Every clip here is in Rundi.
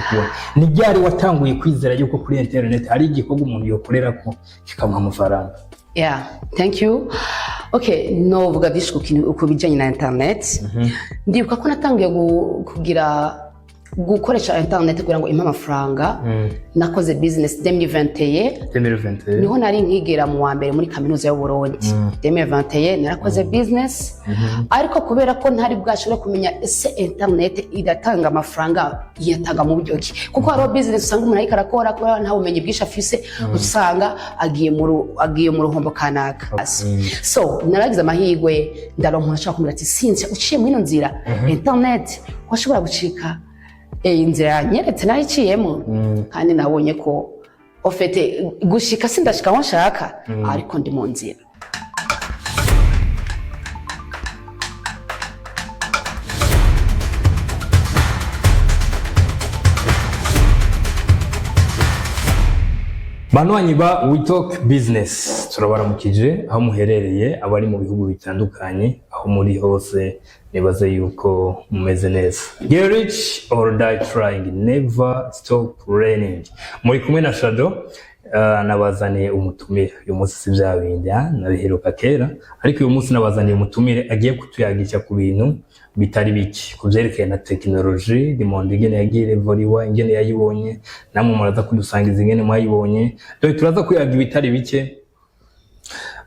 Kubona ni ryari watanguye kwizera yuko kuri internet hari igikorwa umuntu yokorera ko kikamuha amafaranga? Yeah, thank you. Okay, novuga byinshi ku kintu ku bijyanye na internet. Ndibuka ko natangiye kugira gukoresha internet kugira ngo impe amafaranga. Nakoze business 2021. 2021. Niho nari nkigera mu wa mbere muri kaminuza y'u Burundi. 2021 narakoze business, ariko kubera ko ntari bwashobore kumenya ese internet iratanga amafaranga, iyatanga mu buryo ki, kuko hariho business usanga umuntu ariko arakora, kubera nta bumenyi bwinshi afise, usanga agiye mu ruhombo kanaka. So naragize amahirwe, ndaronka umuntu ashobora kumbwira ati: "Cynthia, uciye muri ino nzira internet washobora gucika." Inzira yanyeretse nayiciyemo, kandi nabonye ko au fait gushika sindashika aho nshaka, ariko ndi mu nzira. Banywanyi ba We Talk Business, turabaramukije aho muherereye, abari mu bihugu bitandukanye, aho muri hose, nibaze yuko mumeze neza. Get rich or die trying, never stop learning. Muri kumwe na Shadow, nabazaniye umutumire uyu munsi. Si bya bindi nabiheruka kera, ariko uyu munsi nabazaniye umutumire agiye kutuyagisha ku bintu bitari bike ku byerekeye na tekinoloji dimonde, ingene yagiye evoliwa, ingene yayibonye. Namwe muraza kudusangiza ingene mwayibonye. Dore turaza kuyaga ibitari bike.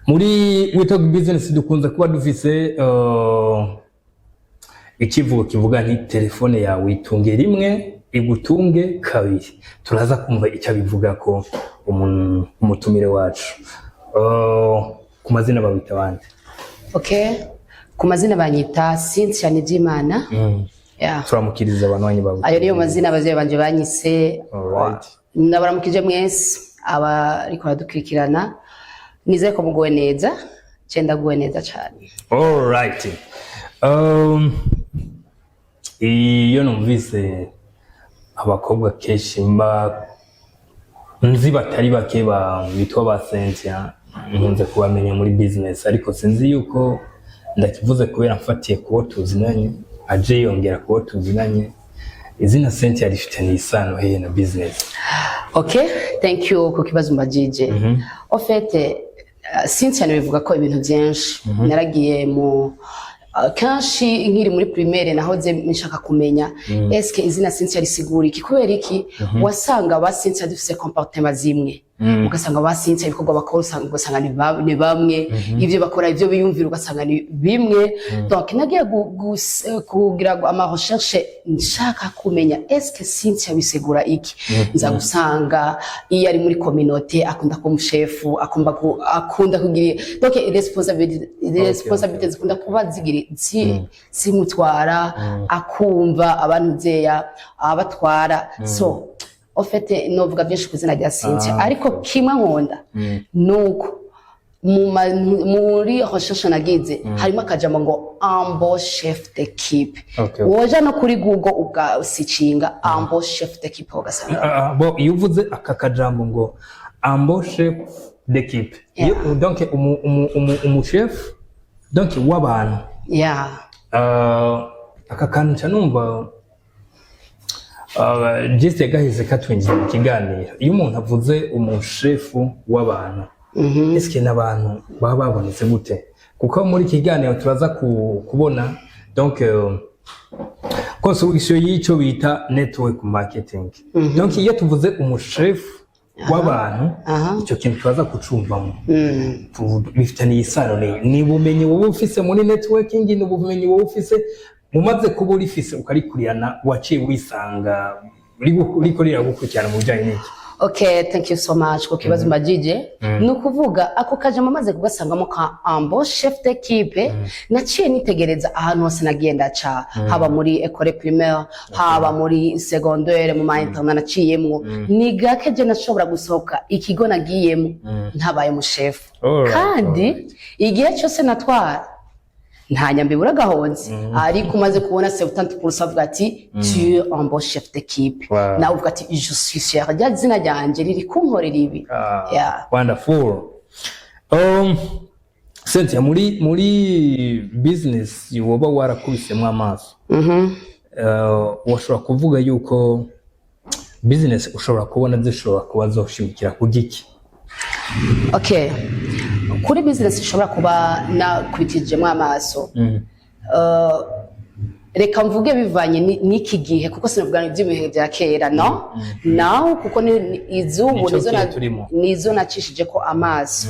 Muri We Talk Business dukunze kuba dufise ikivugo kivuga nti: "Telefone yawe itunge rimwe igutunge kabiri." Turaza kumva icyo abivuga ko umutumire wacu. Ku mazina babita bande? Okay, ku mazina banyita Cynthia Nijimana. Yeah. Turamukiriza abanywanyi bawe. Ayo niyo mazina abavyeyi banje banyise. Alright. Ndabaramukije mwese abariko baradukurikirana, nizeye ko muguwe neza, je ndaguwe neza cane. Alright. Iyo numvise abakobwa kenshi mba nzi batari bake bitwa ba Cynthia, nkunze kubamenya muri business, ariko sinzi yuko ndakivuze kubera mfatiye kubo tuzinanye, aje yongera kubo tuzinanye. Izina Cynthia rifitanye isano hehe na business? Okay, thank you ku kibazo mbajije. Au fait, Cynthia bivuga ko ibintu byinshi naragiye mu kenshi nkiri muri primaire nahoze nshaka kumenya eske izina Cynthia risigura iki. Kubera iki? Wasanga ba Cynthia dufise comportement zimwe, ugasanga ba Cynthia ibikorwa bakora ugasanga ni bamwe, ibyo bakora, ibyo biyumvira, ugasanga ni bimwe. Donc nagiye kugira ngo ama recherche, nshaka kumenya eske Cynthia bisigura iki. Nza gusanga iyo ari muri communauté akunda kuba umushefu, akunda kugira donc responsabilité, responsabilité zikunda kuba zigira zimutwara, akumva abantu zeya abatwara. So au fait novuga byinshi ku izina rya Cynthia, ariko kimwe nkunda nuko muri recherche nagize harimo akajambo ngo "un bon chef d'équipe". Woja no kuri Google ugasicinga "un bon chef d'équipe" ugasanga. Bo iyo uvuze aka kajambo ngo "un bon chef d'équipe", iyo donc umuchef donc w'abantu, aka kantu nca numva juste gahise katwinjiza mu kiganiro. Iyo umuntu avuze umushefu w'abantu, eske n'abantu baba babonetse gute? Kuko muri iki kiganiro turaza kubona donc construction y'icyo bita network marketing. Donc iyo tuvuze umushefu w'abantu, icyo kintu turaza kucumvamo. Bifitaniye isano ni ubumenyi wowe ufise muri networking, ni ubumenyi wowe ufise mumaze kuba urifise ukarikurikirana, waciye wisanga riko riragukurikirana mu bijyanye n'iki? Okay, thank you so much ku kibazo mbajije. Ni ukuvuga ako kajambo maze kugasangamo ka "un bon chef d'équipe", naciye nitegereza ahantu hose nagiye ndaca, haba muri école primaire, haba muri secondaire, mu ma internat naciyemwo. Ni gake je nashobora gusohoka ikigo nagiyemo ntabaye umushefu. Kandi igihe cyose natwara nta nyambi ibura agahonzi, ariko umaze kubona 70% avuga ati: "Tu es un bon chef d'équipe." Nawe uvuga ati: "Je suis fier, rya zina ryanjye riri kunkorera ibi." Yeah. Wonderful. Cynthia, muri business woba warakubisemo amaso, washobora kuvuga yuko Business ushobora kubona zishobora kuba zoshimikira ku giki? Okay, kuri business ishobora kuba nakubitijemo amaso, reka mvuge bivanye n'iki gihe, kuko sinavuga iby'ibihe bya kera, no now, kuko izubu Nico nizo gihe turimo. Nizo nacishije ko amaso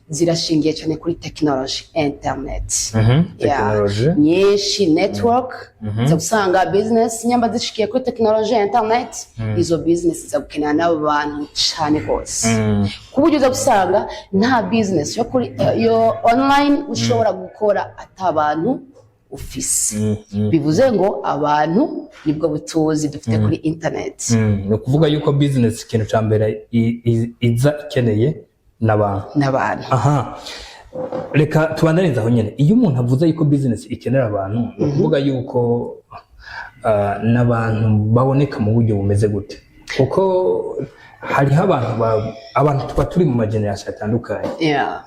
zirashingiye cyane kuri technology, internet. Yeah. Technology. Nyinshi, network za gusanga business nyamba zishikiye kuri technology, internet, izo business za gukenera n'abantu cyane rwose, ku buryo uza gusanga nta business yo kuri yo online ushobora gukora ata abantu ufise. Bivuze ngo abantu nibwo butuzi dufite kuri internet. Ni ukuvuga yuko business ikintu cya mbere iza ikeneye n'abantu. N'abantu. Aha reka tubandanirize aho nyine. Iyo umuntu avuze yuko business ikenera abantu, ni ukuvuga yuko n'abantu baboneka mu buryo bumeze gute? Kuko hariho abantu abantu tuba turi mu ma générations atandukanye.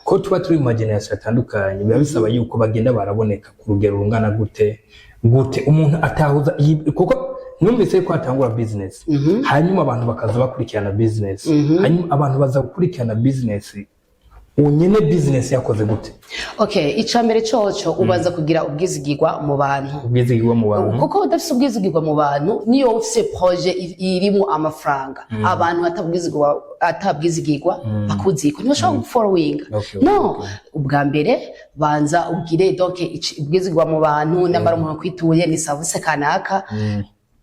Ko tuba turi mu ma générations atandukanye, biba bisaba yuko bagenda baraboneka ku rugero rungana gute gute umuntu atahuza kuko numvise ko hatangura business, hanyuma abantu bakaza bakurikirana business, hanyuma abantu baza gukurikirana business, unyene business yakoze gute? Okay, icya mbere coco ubanza kugira ubwizigirwa mu bantu. Ubwizigirwa mu bantu. Kuko udafise ubwizigirwa mu bantu, niyo ufise projet irimo amafaranga, abantu atabwizigirwa bakuziko ntibashobora gufollowinga. No ubwa mbere banza ugire donc ubwizigirwa mu bantu. Nyamara umuntu akwituye ni service kanaka,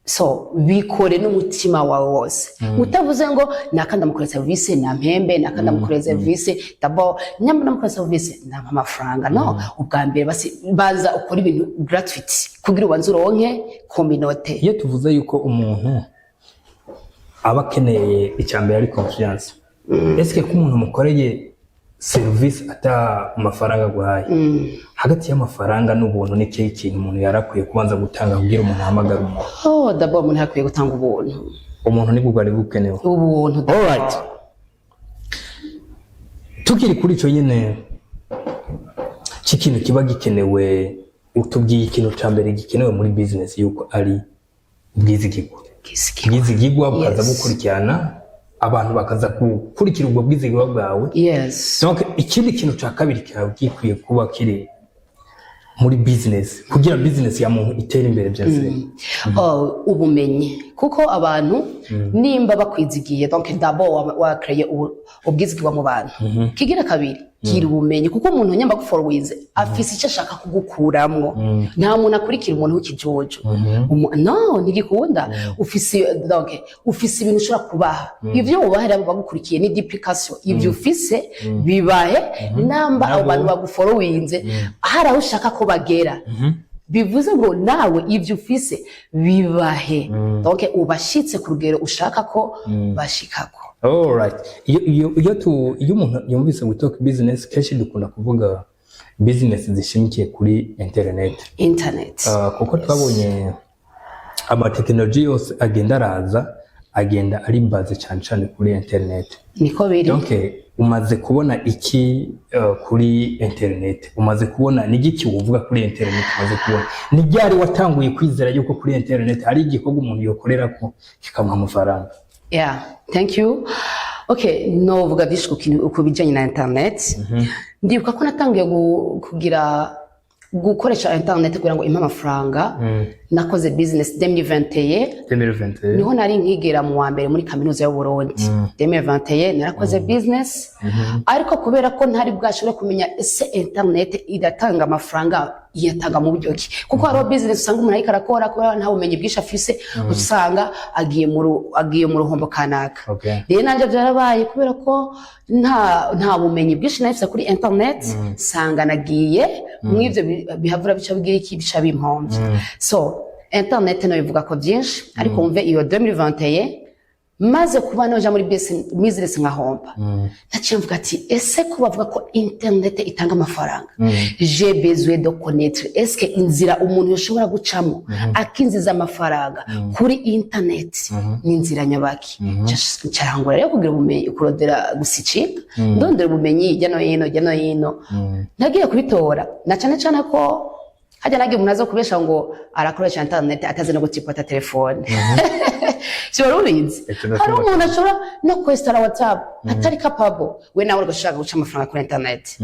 so bikore n'umutima wawe wose, utavuze ngo naka ndamukorera service nampembe, naka ndamukorera service d'abord, nyamara ndamukorera service nampa amafaranga. No ubwa mbere basi baza ukora ibintu gratuit kugira ubanze uronke communauté. Iyo tuvuze yuko umuntu aba akeneye icya mbere ari confiance, ese ko umuntu mukoreye serivisi ata amafaranga aguhaye, hagati y'amafaranga n'ubuntu ni ikihe kintu umuntu yarakwiye kubanza gutanga kugira umuntu ahamagare umuntu? Oh, d'abord umuntu yakwiye gutanga ubuntu. Umuntu nibwo bwari bukenewe. Ubuntu. Alright, tukiri kuri icyo nyine cy'ikintu kiba gikenewe, utubwiye ikintu cya mbere gikenewe muri business yuko ari ubwizigirwa. Ubwizigirwa. Ubwizigirwa bukaza bukurikirana abantu, bakaza gukurikira ubwo bwizigirwa bwawe. Donc ikindi kintu cya kabiri kiba gikwiye kuba kiri muri business kugira business ya muntu itere imbere byose? Oh, ubumenyi, kuko abantu nimba bakwizigiye, donc d'abord wakreye ubwizigirwa mu bantu, kigira kabiri gira ubumenyi, kuko umuntu nyamba gufollowinze afise icyo ashaka kugukuramwo. Nta muntu akurikira umuntu w'ikijojo. No ntigikunda. Ufise, donc ufise ibintu ushobora kubaha, ivyo wubaha rero bagukurikiye ni duplication. Ivyo ufise bibahe namba abo bantu bagufollowinze hari aho ushaka ko bagera. Bivuze ngo nawe ibyo ufise bibahe, donc ubashitse ku rugero ushaka ko bashikako. Alright. Iyo umuntu yumvise ngo talk business, kenshi dukunda kuvuga business zishimikiye kuri internet. Internet. Kuko twabonye amatekinoloji yose agenda araza, agenda ari basé cyane cyane kuri internet. Niko biri. Donc umaze kubona iki kuri internet? Umaze kubona ni igiki uvuga kuri internet? Umaze kubona ni ryari watanguye kwizera yuko kuri internet hari igikorwa umuntu yokorera ko kikamuha amafaranga? Yeah, thank you. Okay, novuga byinshi ku bijyanye na internet. Ndibuka ko natangiye kugira gukoresha internet kugira ngo impe amafaranga, nakoze business 2021. 2021. Niho nari nkigera mu wa mbere muri kaminuza y'u Burundi. 2021 narakoze business, ariko kubera ko ntari bwashobore kumenya ese internet iratanga amafaranga, iyatanga mu buryo ki, kuko hariho business usanga umuntu ariko arakora, kubera nta bumenyi bwinshi afise, usanga agiye mu ruhombo kanaka. Rero nanjye byarabaye, kubera ko nta bumenyi bwinshi nahise kuri internet, sanga nagiye mw'ivyo bihavura bica bigira iki, bica bimpombya. So internet nayo bivuga ko byinshi, ariko wumve iyo 2021 maze kuba noja muri business nkahomba, naciye mvuga ati: ese ko bavuga ko internet itanga amafaranga, j'ai besoin de connaître est-ce que inzira umuntu yoshobora gucamo akinjiza amafaranga kuri internet ni inzira nyabaki? Ncarangura rero kugira ubumenyi, kurondera gusicika, ndondera ubumenyi hirya no hino, hirya no hino. Nagiye kubitora na cyane cyane ko hajya nagiye umuntu aza kubesha ngo arakoresha internet atazi no gutipota telefone. Si wari ubizi? Icyo ndashobora. Hari umuntu ashobora no kwinstalla WhatsApp atari capable. We nawe ugashaka guca amafaranga kuri internet,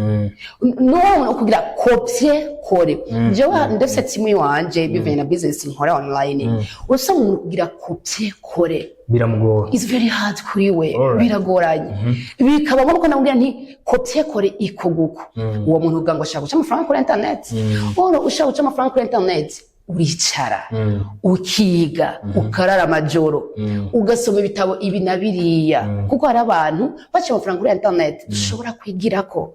no kugira copier coller. Jewe ndafise timu iwanje, bivanye na business nkora online, usanga umuntu kugira copier coller Biramugora. is very hard kuri we. Biragoranye, bikaba ngombwa ko namubwira nti copier coller ikoguko. Uwo muntu uvuga ngo ashaka guca amafaranga kuri internet, oro ushaka guca amafaranga kuri internet, uricara, ukiga, ukarara amajoro, ugasoma ibitabo ibi na biriya, kuko hari abantu baca amafaranga kuri internet dushobora kwigirako.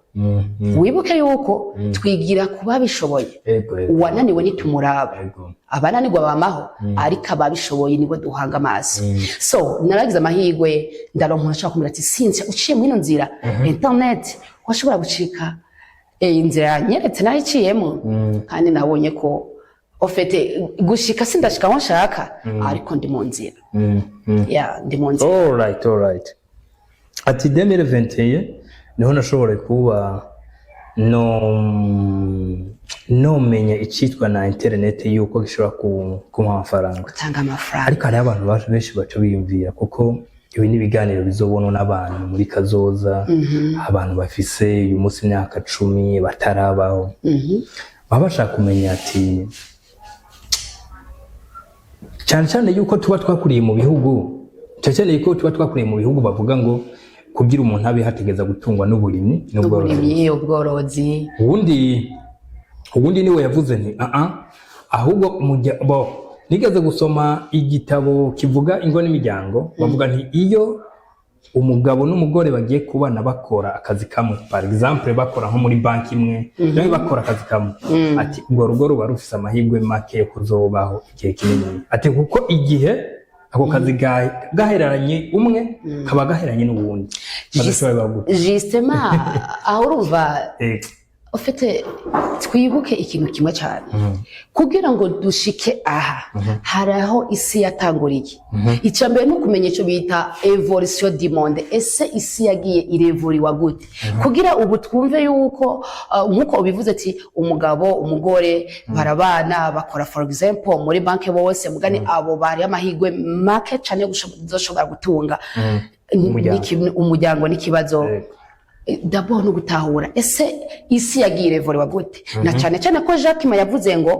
Wibuke yuko twigira ku babishoboye. Ego, ego. Uwananiwe ntitumuraba. Abananirwa bamaho, ariko ababishoboye nibo duhanga amaso. So naragize amahirwe, ndaronka umuntu ashobora kumbwira ati: "Cynthia, uciye muri ino nzira internet washobora gucika." Inzira yanyeretse nayo iciyemo, kandi nabonye ko au fait gushika sindashika aho nshaka, ariko ndi mu nzira. Ya, ndi mu nzira. Alright. Ati 2021 niho nashoboye kuba no nomenya icitwa na internet, yuko gishobora kumpa amafaranga. Gutanga amafaranga. Ariko hariho abantu benshi baca biyumvira, kuko ibi ni ibiganiro bizobonwa n'abantu muri kazoza, abantu bafise uyu munsi imyaka 10 batarabaho, baba bashaka kumenya ati cyane cyane yuko tuba twakuriye mu bihugu, cyane cyane yuko tuba twakuriye mu bihugu bavuga ngo kugira umuntu abe hategeza gutungwa n'uburimyi n'ubworozi. N'uburimyi, ubworozi. Ubundi niwe yavuze nti aa ahubwo bo nigeze gusoma igitabo kivuga ingo n'imiryango, bavuga nti iyo umugabo n'umugore bagiye kubana bakora akazi kamwe, par exemple bakora nko muri banki imwe cyangwa bakora akazi kamwe, ati urwo rugo ruba rufise amahirwe make yo kuzobaho igihe kinini, ati kuko igihe ako kazi gahereranye umwe kaba gaheranye n'uwundi, badashobora gute. Justement, aho urumva, ufite twibuke ikintu kimwe cyane: kugira ngo dushike aha, hari aho isi yatanguriye. Icya mbere ni ukumenya icyo bita évolution du monde. Ese isi yagiye irevoluwa gute kugira ubu twumve yuko nk'uko ubivuze ati umugabo, umugore barabana, bakora for example muri banki bose, mugani abo bari amahirwe make cyane yo kuzoshobora gutunga Umuryango. Umuryango n'ikibazo. D'abord no gutahura ese isi yagiye irevoluwa gute, na cyane cyane ko Jack Ma yavuze ngo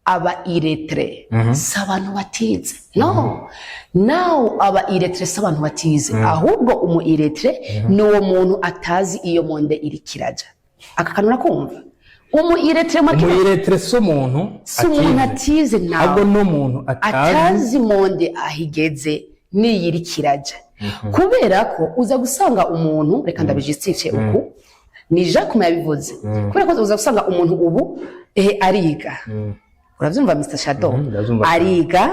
aba illettrés si abantu batize. No now, aba illettrés si abantu batize, ahubwo umu illettré ni uwo muntu atazi iyo monde iri kiraja. Aka kantu urakumva? Umu illettré Umu illettré si umuntu si umuntu atize, atize ahubwo nawe n'umuntu atazi atazi monde aho igeze n'iyiri kiraja, kubera ko uza gusanga umuntu, reka ndabijustifie uku, ni Jacques Ma yabivuze, kubera ko uza gusanga umuntu ubu ariga, uravyumva, Mr Shadow? Ndavyumva. Ariga,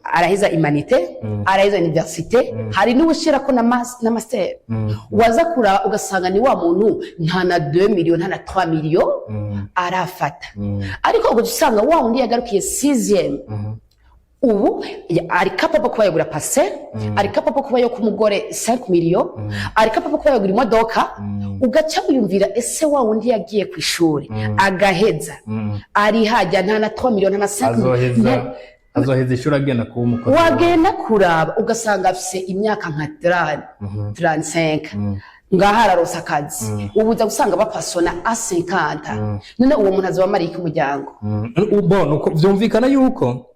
araheza humanités, araheza université, hari n'ubushirako na master. Waza kura ugasanga ni wa muntu nta na 2 millions, nta na 3 millions arafata, ariko ugaca usanga wa wundi yagarukiye 6e ubu ari capable kuba yagura parcelle, ari capable kuba yo kumugore 5 millions, ari capable kuba yagura imodoka. Ugaca wiyumvira: ese wa wundi yagiye ku ishuri agaheza, ari hajya nta na 3 millions, nta na 5 Azoheza millions? Azoheza ishuri agenda kuba umukozi. Wagenda kuraba ugasanga afise imyaka nka 30, 35, ngaho araronsa akazi. Ubu uza gusanga bapasona a 50. None uwo muntu azoba amariye iki umuryango? Bon, uko vyumvikana yuko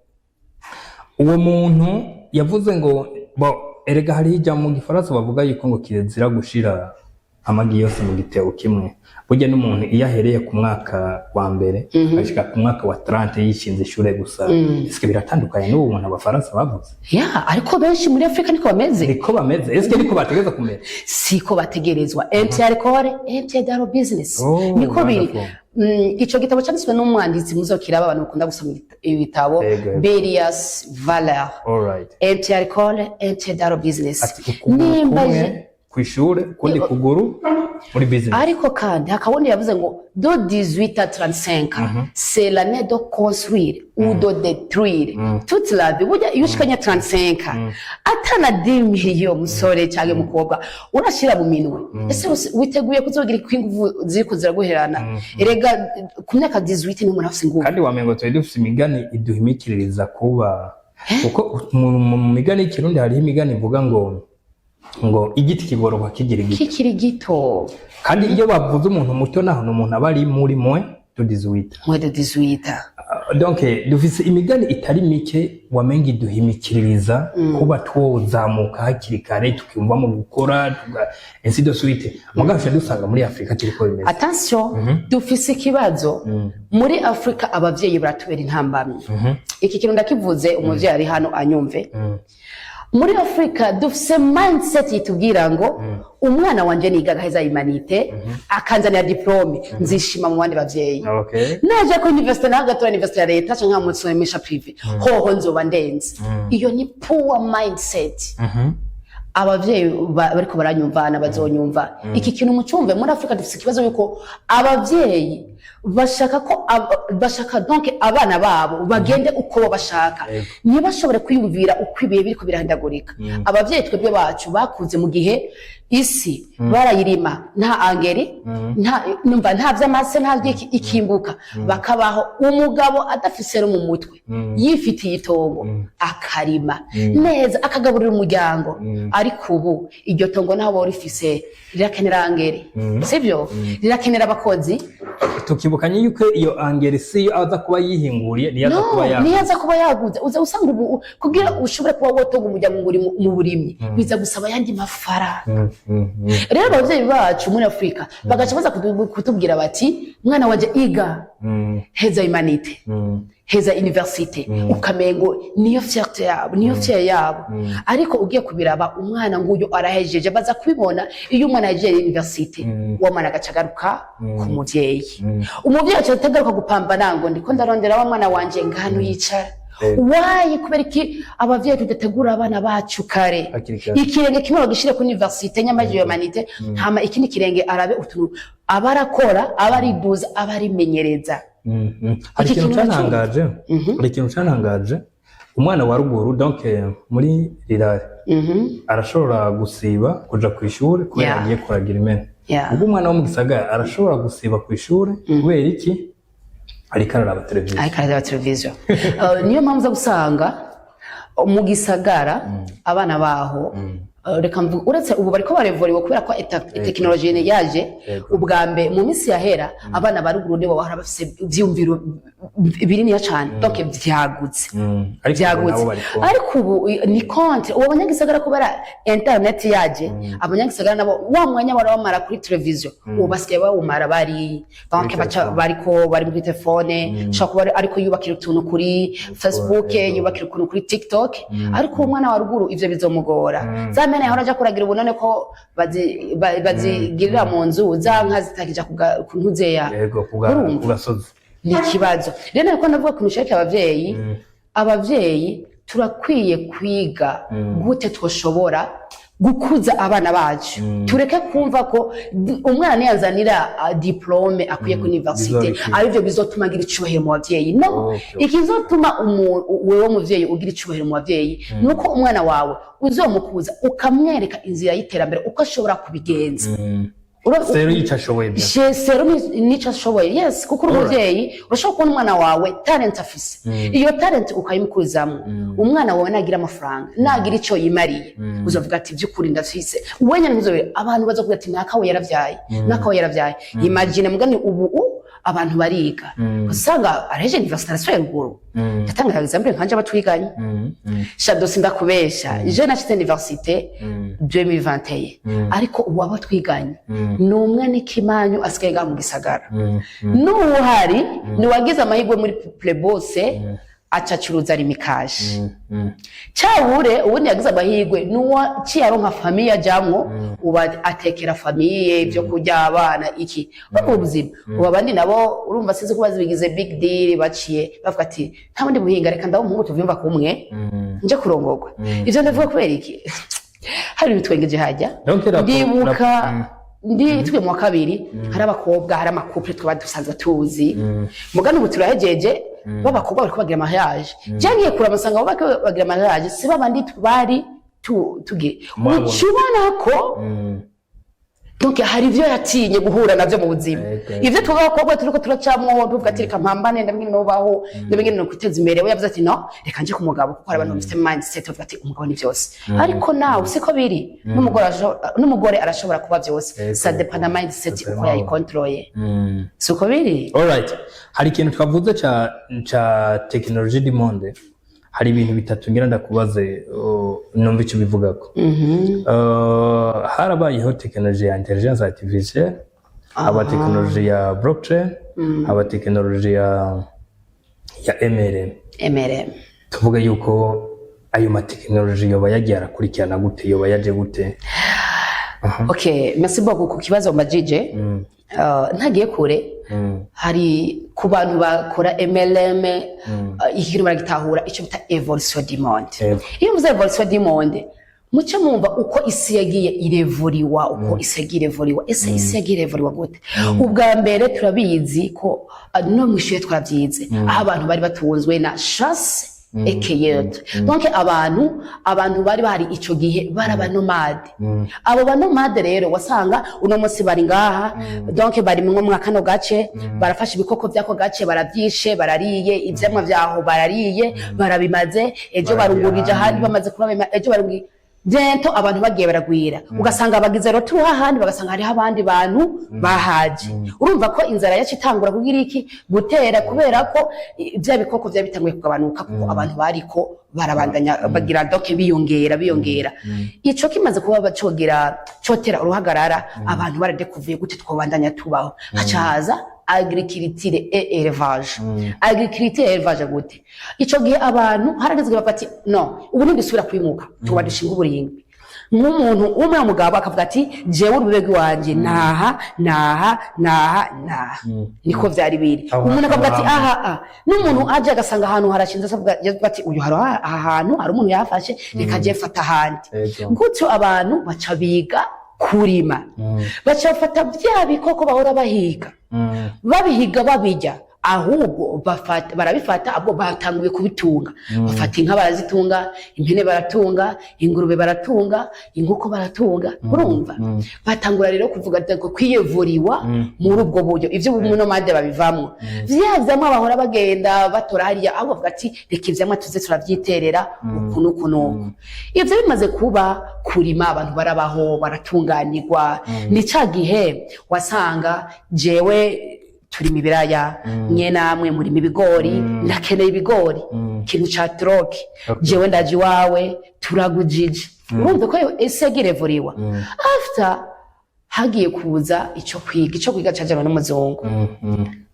uwo muntu yavuze ngo bo erega hariho ijambo mu gifaransa bavuga yuko ngo kirezira gushira amagi yose mu gitebo kimwe. Burya n'umuntu iyo ahereye ku mwaka wa mbere ashika ku mwaka wa 30 yishinze ishure gusa, eske biratandukanye n'uwo muntu abafaransa bavuze? Ya, ariko benshi muri Afurika niko bameze. Niko bameze? Eske niko bategeza kumera? Siko bategerezwa. Un pied à l'école, un pied dans le business. Oh, Niko biri. wonderful. Ico gitabo cyanditswe n'umwanditsi, muzokiraba abantu bakunda gusoma ibitabo, Ego. Belias Valeur. Un pied à l'école, un pied dans le business. Ati ukuguru Nimba kumwe kw'ishure, ukundi kuguru muri business. Ariko kandi hakaba undi yavuze ngo de 18 à 35, c'est l'année de construire ou de détruire toute la vie. Burya iyo ushikanye 35 atana 10 millions, musore cyangwa mukobwa, urashira mu minwe, ese witeguye kuzogira ko inguvu ziriko ziraguherana? Erega ku myaka 18 ni umuntu afise inguvu. Kandi wamengo twari dufise imigani iduhimikiririza kuba Kuko mu migani y'Ikirundi hariho imigani ivuga ngo igiti kigororwa kikiri gito. Kikiri gito. Kandi iyo bavuze umuntu muto, naho ni umuntu aba ari muri moins de 18. Moins de 18. Donc dufise imigani itari mike wamenga iduhimikiririza kuba twozamuka hakiri kare, tukiyumva mu gukora, ainsi de suite. Mugabo duca dusanga muri Afurika kiriko bimeze. Attention, dufise ikibazo muri Afurika, abavyeyi baratubera intambamyi. Iki kintu ndakivuze, umuvyeyi ari hano anyumve. Muri Afurika dufise mindset itubwira ngo umwana wanje niga agaheza humanités, akanzanira diplôme, nzishima mu bandi bavyeyi. Naja ko université, naho gatora université ya leta canke nkamusomesha privé, hoho nzoba ndenze. Iyo ni poor mindset. Abavyeyi bariko baranyumva bazonyumva iki kintu mucumve. Muri Afurika dufise ikibazo yuko abavyeyi bashaka ko bashaka donc abana babo bagende uko bo bashaka, ntibashobore kwiyumvira uko ibihe biriko birahindagurika. Abavyeyi twebwe bacu bakuze mu gihe isi barayirima nta engrais, nta numva, nta vy'amase, nta vy'iki, ikimbuka bakabaho, umugabo adafise no mu mutwe, yifitiye itongo, akarima neza, akagaburira umuryango. Ariko ubu iryo tongo naho wowe rifise rirakenera engrais, sivyo? Rirakenera abakozi. Tukibukanye yuko iyo engrais si yo aza kuba yihinguriye, niyo aza kuba No, yaguze. niyo aza kuba yaguze. Uza usanga ubu kugira ushobore kuba wotunga umuryango ngo uri mu burimyi, biza gusaba ayandi mafaranga. Rero abavyeyi bacu muri Afurika bagaca baza kutubwira bati: "Mwana wanje, iga, heza humanités, heza université." Ukamengo niyo fierté yabo, niyo fierté yabo. Ariko ugiye kubiraba, umwana nguyu arahejeje, baza kubibona iyo umwana yahejeje université, uwo mwana agaca agaruka ku muvyeyi. Umuvyeyi aca atagaruka gupambana ngo ndiko ndarondera wa mwana wanje ngano yicara. Why? Kubera iki abavyeyi tudategura abana bacu kare? Hakiri kare. Ikirenge kimwe bagishire kuri université nyamaje iyo humanités, hama ikindi kirenge arabe utuntu aba arakora, aba ariduza, aba arimenyereza. Hari Iki ikintu kintu nacyo- cantangaje, hari ikintu cantangaje. Umwana wa ruguru, donc muri rirare, arashobora gusiba kuja ku ishuri kubera agiye kuragira impene. Ubwo umwana wo mu gisagara arashobora gusiba ku ishuri kubera iki? Ariko araraba televiziyo. Ariko arareba televiziyo. Niyo mpamvu uza gusanga mu gisagara abana baho, reka mvuge, uretse ubu bariko barevuriwe kubera ko tekinoloji yaje. Ubwa mbere mu minsi yahera, abana ba ruguru nibo bahora bafise ivyiyumviro bininiya cane, donc vyagutse. Ariko ubu Byagutse. nabo bariko Ariko ubu ni contre ubu abanyagisagara, kubera internet yaje, abanyagisagara nabo wa mwanya bahora bamara kuri televiziyo ubu basigaye bawumara bari donc Kuri baca telefone. bariko bari muri telefone. Ushobora kuba ariko yubakira utuntu kuri Facebook, yubakira ukuntu kuri TikTok. Ariko uwo mwana wa ruguru ivyo bizomugora. Za mene yahora aja kuragira, ubu none ko bazigirira mu nzu, za nka zitakija ku ntuzeya. Yego, Urumva? ku gasozi. Ni ikibazo. Rero niko ndavuga ku misheke, abavyeyi turakwiye kwiga gute twoshobora gukuza abana bacu. Tureke kumva ko umwana niyazanira diplôme akwiye ku université Bizobikwiye. arivyo bizotuma agira icubahiro mu bavyeyi. No, ikizotuma wewe muvyeyi ugira icubahiro mu bavyeyi nuko umwana wawe uzomukuza, ukamwereka inzira y'iterambere uko ashobora kubigenza. Selon ico ashoboye bya. Selon nico ashoboye, yes, kuko uri umuvyeyi urashobora kubona umwana wawe talent afise, iyo talent ukayimukurizamo. Umwana wawe nagira amafaranga, nagira ico yimariye, uzovuga ati: "By'ukuri ndafise wenyine." Ntuzobere abantu bazovuga ati: "Nakawe yaravyaye, nakawe yaravyaye." Imagine mugani ubu abantu bariga, usanga areje université, arasubiye ruguru. Ndatanga exemple nkanje, abatwiganye. Shado, sindakubesha, je nashize université 2021, ariko ubu abo twiganye ni umwe n'ikimanyu asigaye ngaha mu gisagara. N'uwuhari ni wagize amahirwe muri Pré-bourse, aca acuruza Lumicash. Cyabure ubundi yagize amahirwe nuwa aronka famille ajamwo, uba atekera famille ibyo kurya, abana iki, ubwo buzima. Ubu abandi nabo urumva sinzi ko bazibigize big deal, baciye bavuga ati: "Nta bundi buhinga, reka ndaho umuhungu tuvyumva kumwe nje kurongorwa." Ivyo ndavuga kubera iki? Hari ibitwengeje hajya. Donc, Ndibuka ndi twe mu wa kabiri, hari abakobwa, hari ama couples twaba dusanzwe tuzi. Mugani ubu turahejeje, b'abakobwa bariko bagira mariage. Je ngiye kuraba nsanga abo bariko bagira mariage si babandi bari tugiye. Mwabona. Uca ubona ko Donc hari ivyo yatinye guhura navyo mu buzima. Ivyo twebwe abakobwa turiko turacamwo, tuvuga ati: "Reka mpambane, ndabingene nobaho, ndabingene no kwiteza imbere." We yavuze ati: "No, reka nje ku mugabo," kuko hari abantu bafite mindset bavuga ati: "Umugabo ni vyose." Ariko nawe siko biri, n'umugore arashobora kuba vyose. Ça dépend na mindset uko yayikontroye. Siko biri. Alright, hari ikintu twavuze ca technologie du monde. Hari ibintu bitatu ngira ndakubaze, numva icyo ubivugako. Harabayeho technologie ya intelligence artificielle, haba technologie ya blockchain, haba technologie ya MLM. MLM. Tuvuga yuko ayo matekinoloji yoba yagiye arakurikirana gute, yoba yaje gute? Okay, merci beaucoup ku kibazo mbajije. Ntagiye kure, hari ku bantu bakora MLM, ikintu baragitahura, icyo bita évolution du monde. Iyo mvuze évolution du monde, muce mwumva uko isi yagiye irevuriwa, uko isi yagiye irevuriwa. Ese isi yagiye irevuriwa gute? Ubwa mbere turabizi ko no mw'ishure twarabyize, aho abantu bari batunzwe na chasse et cueillette. Donc abantu bari bahari ico gihe bari abanomade. Abo banomade rero wasanga uno munsi bari ngaha, donc bari mwo mwa kano gace, barafashe ibikoko vy'ako gace, baravyishe, barariye ivyamwa vyaho, barariye, barabimaze. Ejo Barariye barungurije ahandi, ahandi. Bamaze kuba ejo barungurije bientôt, abantu bagiye baragwira, ugasanga bagize retour hahandi, bagasanga hariho abandi bantu bahaje. Urumva ko inzara yacu itangura kugira iki? Gutera, kubera ko bya bikoko byari bitanguye kugabanuka, kuko abantu bariko barabandanya bagira, donc biyongera, biyongera. Ico kimaze kuba cogera cotera uruhagarara, abantu baradekuvuye gute twobandanya tubaho. Haca haza agriculture et élevage. Agriculture et élevage gute? Ico gihe abantu harageze igihe bavuga ati: "No, ubu ntidusubira kwimuka, tuba dushinga uburimbi." Nk'umuntu umwe mugabo akavuga ati: "Jewe urubibe rw'iwanje naha, naha, naha, naha." Niko vyari biri. Aho Umuntu akavuga ati hakaba aha aha, n'umuntu aje agasanga ahantu harashinze, akavuga ati: "Uyu hari aha hantu hari umuntu yahafashe, reka je mfata ahandi." Gutyo abantu baca biga kurima, baca bafata bya bikoko bahora bahiga, babihiga babirya, ahubwo bafata, barabifata, ahubwo batanguye kubitunga. Bafata inka barazitunga, impene baratunga, ingurube baratunga, inkoko baratunga. Urumva batangura rero kuvuga ati ko kwiyevuriwa muri ubwo buryo, ivyo ubunomade babivamwo. Vya vyamwa bahora bagenda batora hariya, ahubwo bavuga ati: "Reka ivyamwa tuze turavyiterera uku n'uku n'uku." Ivyo bimaze kuba, kurima, abantu barabaho, baratunganirwa. Ni ca gihe wasanga jewe turima ibiraya, mwe namwe murima ibigori, ndakeneye ibigori, ikintu ca troc. Jewe ndaje iwawe, turagujije. Urumva ko ese girevuriwa. After hagiye kuza ico kwiga, ico kwiga cajanwa n'umuzungu.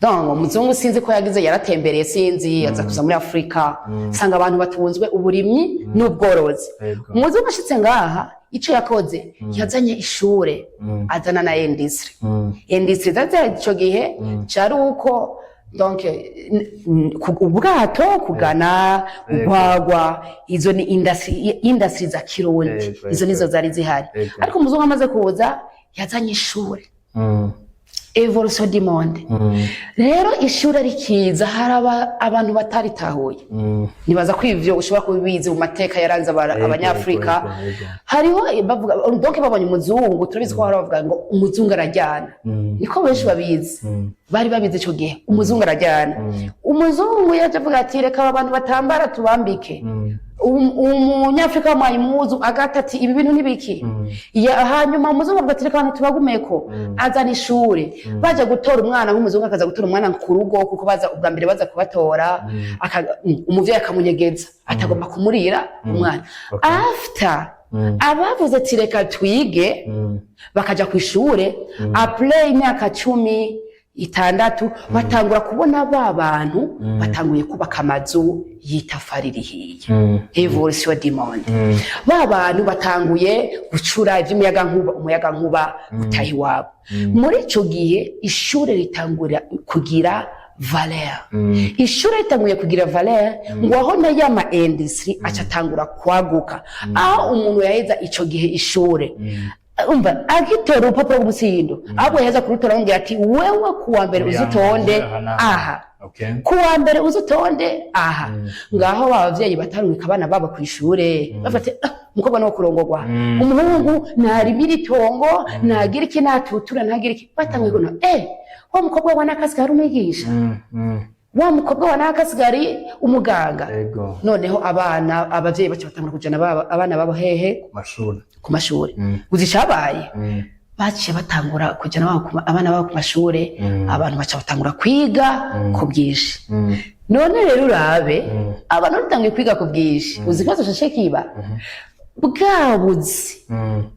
Donc umuzungu sinzi ko yagize, yaratembereye, sinzi, aza kuza muri Afurika, sanga abantu batunzwe uburimyi n'ubworozi. Umuzungu ashitse ngaha, ico yakoze, yazanye ishure, azana na industrie. Industrie zari ico gihe cari uko, donc ubwato kugana urwagwa, izo ni industry za Kirundi. Izo nizo zari zihari. Ariko umuzungu amaze kuza, yazanye ishure, évolution du monde. Rero ishure rikiza, hari abantu bataritahuye. Nibaza ko ivyo ushobora kubizi mu mateka yaranze Abanyafrika. Yego. Hariho bavuga, donc babonye umuzungu, turabizi ko bahora bavuga ngo umuzungu arajyana. Niko benshi babizi, bari babizi ico gihe, umuzungu arajyana. Umuzungu yaje avuga ati: "Reka aba bantu batambara tubambike." Umunyafrika wamuhaye impuzu, agata ati: "Ibi bintu nibiki?" Hanyuma umuzungu avuga ati: "Reka abantu tubagumeko." Azana ishure, baje gutora umwana, nk'umuzungu akaza gutora umwana ku rugo, kuko baza ubwa mbere baza kubatora, umuvyeyi akamunyegeza, atagomba kumurira umwana. After abavuze ati: "Reka twige," bakaja ku ishure, après imyaka 16 batangura kubona ba bantu batanguye kubaka amazu y'itafari rihiye. Évolution du monde. Ba bantu batanguye gucura ivy'umuyagankuba, umuyagankuba utaha iwabo. Muri ico gihe ishure ritangura kugira valeur. Ishure ritanguye kugira valeur, ngo aho na ya ma industrie aca atangura kwaguka, aho umuntu yaheza ico gihe ishure. Umva, agitora urupapuro rw'umutsindo, ahubwo yaheza kurutora, amubwira ati: "Wewe, kuwa mbere uzutonde aha n'aha." Aha. Kuwa mbere uzutonde aha. Ngaho ba bavyeyi batarungika abana babo kw'ishure, bafate: "Ah, umukobwa niwo kurongorwa, umuhungu ntarimira itongo, ntagira iki, natutura, ntagira iki." Batanguye kuno wa mukobwa wa nakasigari umwigisha, wa mukobwa wa nakasigari umuganga. Noneho abana, abavyeyi baca batangura kujana abana babo hehe? Ku mashuri. Ku mashuri. Uzi icabaye? Baciye batangura kujana abana babo ku mashure. Abantu baca batangura kwiga ku bwinshi. None rero urabe, abantu batanguye kwiga ku bwinshi, uzi ikibazo cece kiba bwabuze?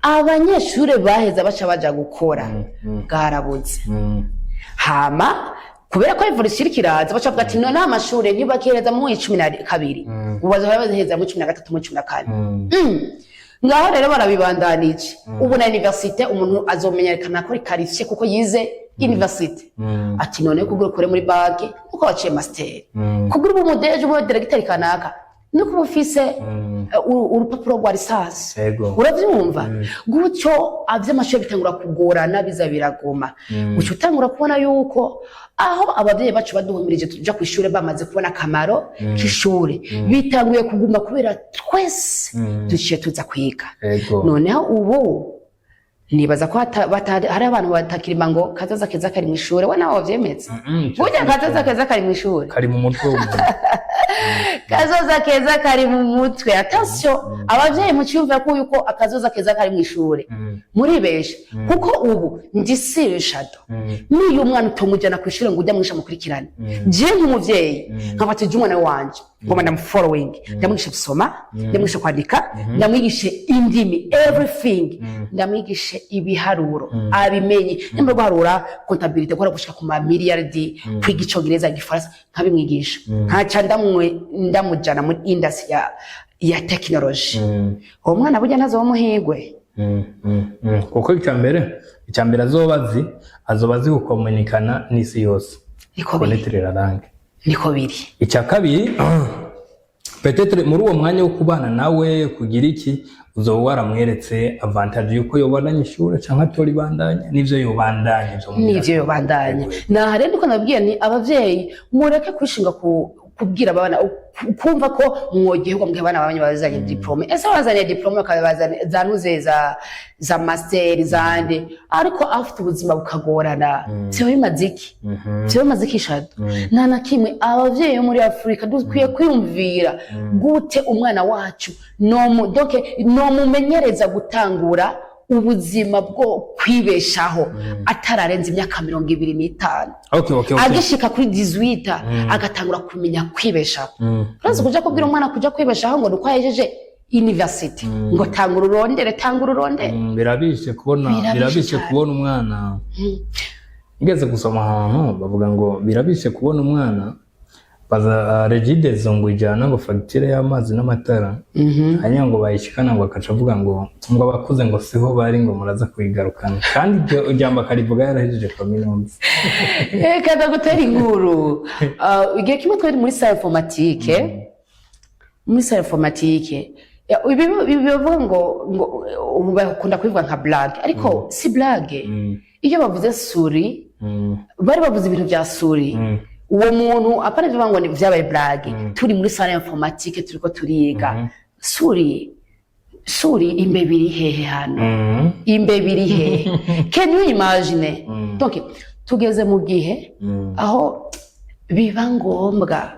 Abanyeshure baheza baca baja gukora, bwarabuze. Hama kubera ko évolution iriko iraza, baca bavuga ati: "None amashure ntibakiheza mu 12, ubu bazohora baheza mu 13, mu 14." Ngaho rero barabibandanije. Ubu na université, umuntu azomenyekana ko qualifié kuko yize université. Ati: "None kugira ukore muri banki uko waciye master, kugira ubu umu DG, ubu directeur kanaka, nuko uba ufise urupapuro rwa licence." Uravyumva gutyo, avy'amashuri bitangura kugorana, biza biragoma. Uca utangura kubona yuko aho abavyeyi bacu baduhumirije tuja kw'ishure, bamaze kubona akamaro k'ishure, bitanguye kuguma kubera twese duciye tuza kwiga. Noneho ubu nibaza ko hari abantu batakirima ngo kazoza keza kari mw'ishure. We nawe wavyemeza? Burya kazoza keza kari mw'ishure. Kari mu mutwe w'umuntu. Kazoza keza kari mu mutwe. Attention, abavyeyi, muciyumva ko yuko akazoza keza kari mw'ishure, muribesha, kuko ubu ndi sirishado. Niyo umwana utomujana kw'ishure ngo ujya mwisha mukurikirane, je nk'umuvyeyi nkafata ije umwana wanje, ngoma ndamu following, ndamwigisha gusoma, ndamwigisha kwandika, ndamwigishe indimi, everything, ndamwigishe ibiharuro abimenye, nyamara guharura, comptabilité, gukora gushika ku ma miliyardi, kwiga Icongereza, Igifaransa, nkabimwigisha, nkaca ndamujana muri industry ya technology. Uwo mwana burya ntazoba umuhigwe. Kuko icya mbere azoba azi gukomunikana n'isi yose. Niko biri. Connaître la langue. Niko biri. Icya kabiri, peut-être muri uwo mwanya wo kubana nawe, kugira iki, uzoba waramweretse avantage yuko yobandanya ishure canke atoribandanya, n'ivyo yobandanya vyo. N'ivyo yobandanya. Naha rero niko nabwiye ni abavyeyi, mureke kwishinga ku kubwira abana, kumva ko mwogihugu mbwe abana banyu bazanye diplôme. Ese bazanye diplôme, bakabazanye za nuze, za master, zande, ariko afite ubuzima bukagorana, vyo bimaze iki? Vyo bimaze iki, Shado? Nta na kimwe. Abavyeyi bo muri Afurika dukwiye kwiyumvira gute umwana wacu nomu, donc nomumenyereza gutangura ubuzima bwo kwibeshaho atararenza imyaka 25, agishika kuri 18 agatangura kumenya kwibeshaho. Urazi kuja kubwira umwana kuja kwibeshaho ngo nuko yahejeje university, ngo tangura urondere, tangura urondere. Birabishe kubona. Birabishe Birabishe cyane. kubona umwana. Ngeze gusoma ahantu bavuga ngo birabishe kubona umwana baza Regideso ngo ijana ngo fagitire y'amazi n'amatara, hanyuma ngo bayishikana, ngo akaca avuga ngo abakuze ngo siho bari, ngo muraza kuyigarukana, kandi iryo jambo akarivuga yarahejeje kaminuza. Reka ndagutera inkuru. Ah, igihe kimwe twari muri salle informatique, muri salle informatique. Ya, ibi bavuga ngo ubu bakunda kubivuga nka blague, ariko si blague. Iyo bavuze souris, bari bavuze ibintu bya souris. Uwo muntu apana ibyo ngo ni vyabaye blague. Turi muri salle informatique, turiko turiga souris. Souris, imbeba iri hehe hano? Imbeba iri hehe? Can you imagine? Donc tugeze mu gihe aho biba ngombwa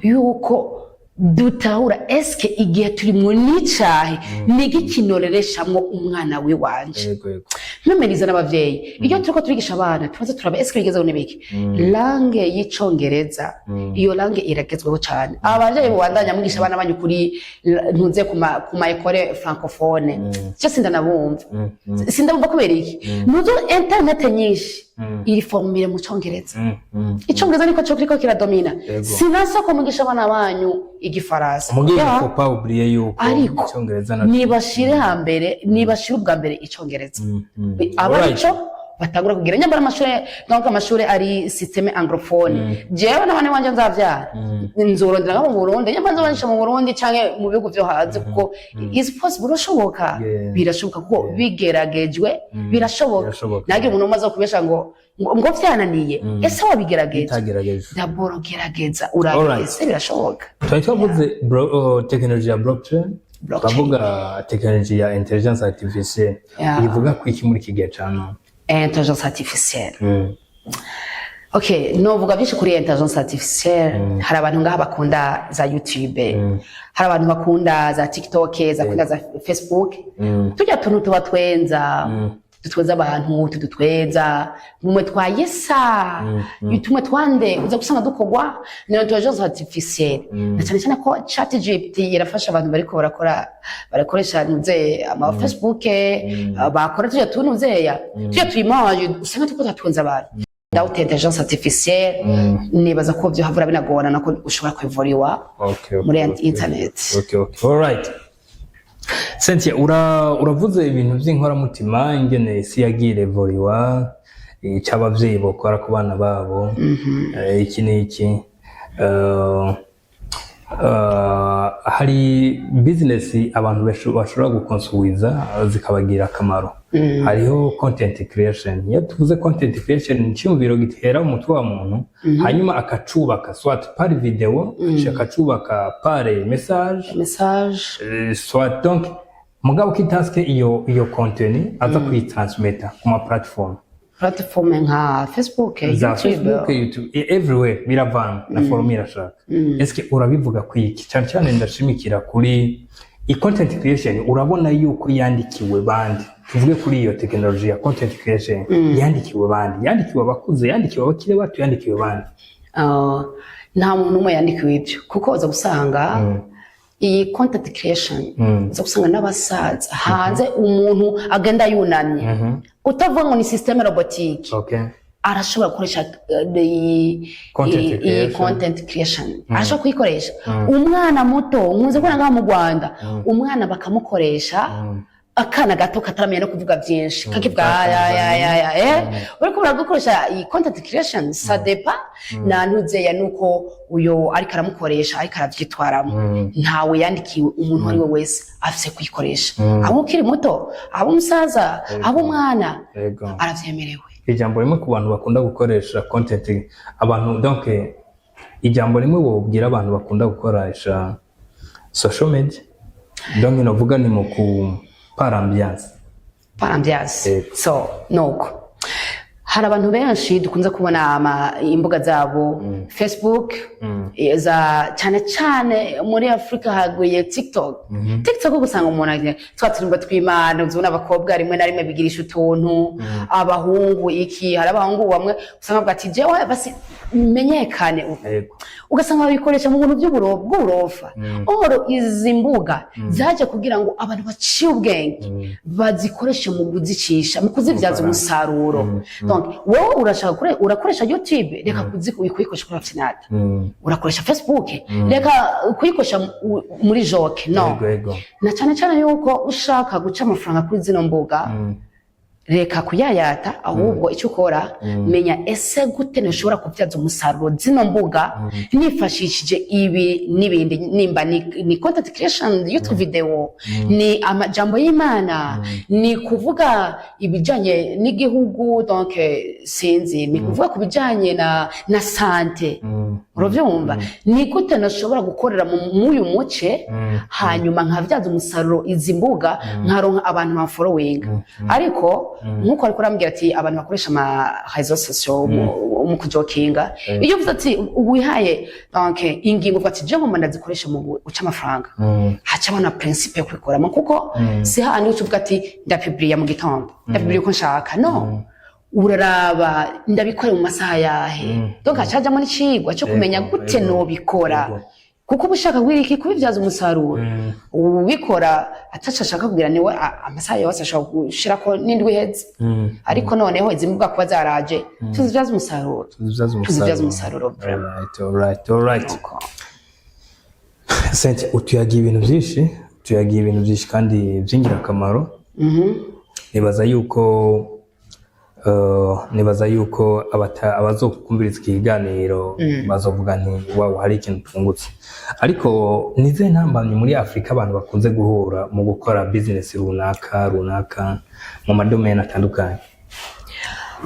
yuko dutahura eske igihe turimwo n'icahe, nigikinorereshamwo umwana wiwanje. Yego yego. Ntumeriza n'abavyeyi, iyo turiko turigisha abana, tubaze turaba eske bigezeho n'ibiki. Langue y'Icongereza, iyo langue iragezweho cane. Abavyeyi mubandanya mwigisha abana banyu kuri ntuze ku ma école francophone, je sindanabumva. Sindabumva kubera iki? Ntuzo internet nyinshi iri formule mu Congereza. Icongereza niko co kiriko kiradomina. Sinasoko mwigisha abana banyu Igifaransa. Mugiye Ya. faut pas oublier yuko Ariko Icyongereza na nibashire hambere, nibashire ubwa mbere Icongereza, aba arico Batangura kugira nyambara amashure, donc amashure ari système anglophone. Jewe n'abana banje nzavyara, nzorondera nko mu Burundi, nyambara nzobanisha mu Burundi canke mu bihugu vyo hanze, kuko is possible, birashoboka. Birashoboka kuko bigeragejwe birashoboka. Birashoboka. Ntagire umuntu umaze kubesha ngo vyananiye. Ese wabigerageje? Itagerageje. D'abord gerageza urabe. Ese birashoboka? Twari twavuze tekinoloji ya blockchain. Blockchain. Twavuga tekinoloji ya intelligence artificielle. Ivuga ku iki muri iki gihe ca none? Intelligence artificielle. Okay, novuga byinshi kuri intelligence artificielle. Hari abantu ngaha bakunda za YouTube, hari abantu bakunda za TikTok, zakunda za Facebook. Tujya tuntu tuba twenza, dutweza abantu, tudutweza mumwe twa yesa, tumwe twande uza gusanga dukorwa na intelligence artificielle, na cyane cyane ko ChatGPT irafasha abantu bariko barakora, barakoresha nuze ama Facebook, bakora tujya tuntu zeya, tujya tuyimaje, usanga tuko tatwenza abantu. Without intelligence artificielle, nibaza ko byo havura binagorana ko ushobora kwivuriwa muri internet. Okay. Alright. Cynthia, uravuze ibintu by'inkoramutima, ingene isi yagiye irevoriwa, icyo abavyeyi bokora ku bana babo, iki n'iki. Hari business abantu bashobora gukonsuwiza zikabagirira akamaro. Hariho content creation. Iyo tuvuze content creation, ni icyumviro gitera umutwe wa muntu, hanyuma akacubaka soit par video, akacubaka par message, message, soit donc mugabo kitaske iyo contenu aza kuyitransmeta ku ma platform. Platform nka Facebook, Za YouTube. Facebook, YouTube, everywhere, biravana na forme irashaka. Eske urabivuga kwiki? Cyane cyane ndashimikira kuri i content creation. Urabona yuko yandikiwe bande? Tuvuge kuri iyo tekinoloji ya content creation, yandikiwe bande? Yandikiwe abakuze, yandikiwe abakiri bato, yandikiwe bande? Nta muntu umwe yandikiwe ibyo, kuko uza gusanga iyi content creation, uza gusanga n'abasaza hanze, umuntu agenda yunamye, utavuga ngo ni système robotique, arashobora gukoresha iyi Content iyi creation. Content creation arashobora kuyikoresha. Umwana muto, nkunze kubona ngaha mu Rwanda, umwana bakamukoresha, akana gato kataramenya no kuvuga byinshi, kakivuga ya ya ya ya, uriko uragukoresha iyi content creation. Ça dépend na ntuzeya nuko uyo ariko aramukoresha, ariko aravyitwaramo. Ntawe yandikiwe, umuntu uwo ari we wese afise kuyikoresha, abo ukiri muto, abo umusaza, abo umwana, aravyemerewe. Ijambo rimwe ku bantu bakunda gukoresha content, abantu, donc ijambo rimwe wobwira abantu bakunda gukoresha social media, donc novuga ni mu ku par ambiance. Par ambiance. Yego. So nuko hari abantu benshi dukunze kubona imbuga zabo, Facebook, za cyane cyane muri Afurika haguye TikTok. TikTok usanga umuntu agira twa turimbo tw'Imana, uzibona abakobwa rimwe na rimwe bigirisha utuntu, abahungu iki. Hari abahungu bamwe usanga bavuga ati: "Jewe basi menyekane." Ugasanga babikoresha mu bintu bw'uburofa. Oro izi mbuga zaje kugira ngo abantu baciye ubwenge bazikoreshe mu kuzicisha, mu kuzibyaza umusaruro. Donc wowe urashaka urakoresha YouTube, reka kuyikoresha kuri ordinateur. Urakoresha Facebook, reka kuyikoresha muri joke, no. Yego yego. Na cyane cyane yuko ushaka guca amafaranga kuri zino mbuga, reka kuyayata, ahubwo icyo ukora, menya ese gute ntushobora kubyaza umusaruro zino mbuga nifashishije ibi n'ibindi, nimba ni content creation, YouTube video, ni amajambo y'Imana, ni kuvuga ibijyanye n'igihugu, donc sinzi, ni kuvuga ku bijyanye na santé, urabyumva? Ni gute nashobora gukorera mw'uyu muce, hanyuma nkabyaza umusaruro izi mbuga, nkaronka abantu bamfollowinga? Ariko nk'uko ariko urambwira ati abantu bakoresha ama réseaux sociaux mu kujokinga, iyo uvuze ati wihaye donc ingingo, uvuga ati: "Je ngomba ndazikoresha mu guca amafaranga", haca na principe yo kubikoramo, kuko si hahandi uca uvuga ati: "Ndapubliya mu gitondo, ndapubliya uko nshaka." No uraraba, ndabikora mu masaha yahe? Donc hacajamo n'icigwa cyo kumenya gute nobikora, kuko uba ushaka iki? Kubibyaza umusaruro. Ubikora ataco ashaka kugira niwe amasaha yose ashobora gushirako n'indwi iheze. Ariko noneho izi mbuga kuba zaraje, tuzibyaza umusaruro. Tuzibyaza. Tuzibyaza umusaruro vraiment. Alright. Nuko. Cynthia, utuyagiye ibintu byinshi, utuyagiye ibintu byinshi kandi by'ingirakamaro. Nibaza yuko Nibaza yuko abazokumviriza iki kiganiro bazovuga nti: "Wow, hari ikintu tungutse." Ariko nizihe ntambamyi muri Afurika abantu bakunze guhura mu gukora business runaka runaka mu ma domaines atandukanye?